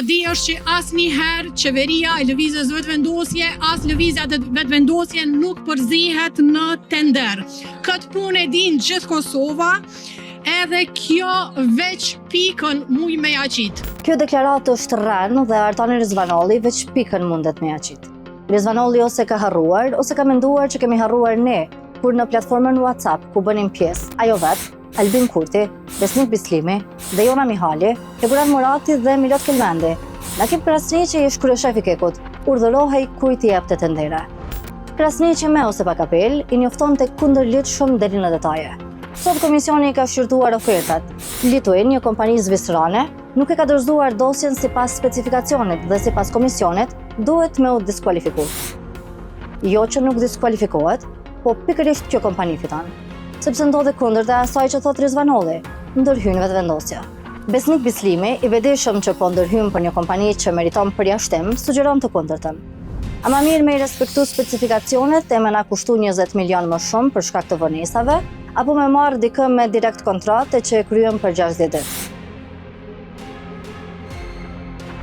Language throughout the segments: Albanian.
di është që asnjëherë qeveria e Lëvizjes Vetëvendosje, as Lëvizja Vetëvendosje nuk përzihet në tender. Këtë punë e din gjithë Kosova, edhe kjo veç pikën muj me ja qitë. Kjo deklaratë është rrenë dhe Artane Rizvanolli veç pikën mundet me ja qitë. Rizvanolli ose ka harruar, ose ka menduar që kemi harruar ne, kur në platformën WhatsApp ku bënim pjesë, ajo vetë, Albin Kurti, Besnik Bislimi, Dejona Mihali, Hekuran Murati dhe Milot Kelmendi. Nakip Krasniqi ish kryeshef i KEK-ut, urdhërohej kujt t'i jepte tendere. Krasniqi me ose pa kapelë, i njoftonte kundërligjshëm deri në detaje. Sot komisioni i ka shqyrtuar ofertat. Lituin, një kompani zvicerane, nuk e ka dorëzuar dosjen sipas specifikacionit dhe sipas komisionit, duhet me u diskualifiku. Jo që nuk diskualifikohet, po pikërisht kjo kompani fiton. Sepse ndodh e kundërta e asaj që thotë Rizvanolli, ndërhyn Vetëvendosja. Besnik Bislimi, i vetëdijshëm që po ndërhyn për një kompani që meriton përjashtim, sugjeron të kundërtën. A ma mirë me i respektu specifikacionet e me na kushtu 20 milion më shumë për shkak të vonesave, apo me marrë dikë me direkt kontratë e që e kryen për 60 ditë?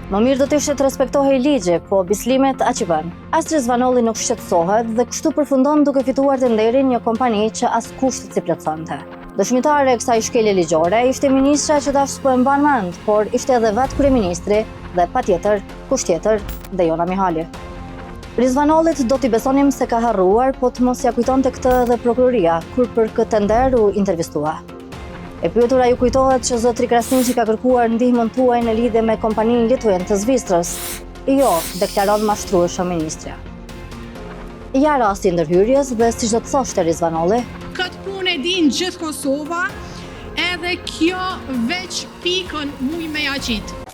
Më mirë do të ishte të respektohej ligji, po Bislimit aq i bën. As Rizvanolli nuk shqetësohet dhe kështu përfundon duke fituar tenderin një kompani që as kushtet s'i plotësonte. Dëshmitare e kësaj shkelje ligjore ishte ministra që tash s'po e mban mend, por ishte edhe vetë kryeministri dhe patjetër, kush tjetër, Dejona Mihali. Rizvanollit do t'i besonim se ka harruar, po të mos ja kujtonte këtë edhe prokuroria, kur për këtë tender u intervistua. E pyetur a ju kujtohet që zotri Krasniqi ka kërkuar ndihmën tuaj në lidhje me kompaninë Lituin të Zvicrës? Jo, deklaron mashtrueshëm ministrja. Ja rasti i ndërhyrjes dhe siç do të thoshte Rizvanolli. Këtë punë e din gjithë Kosova, edhe kjo veç pikën muj me ja qitë.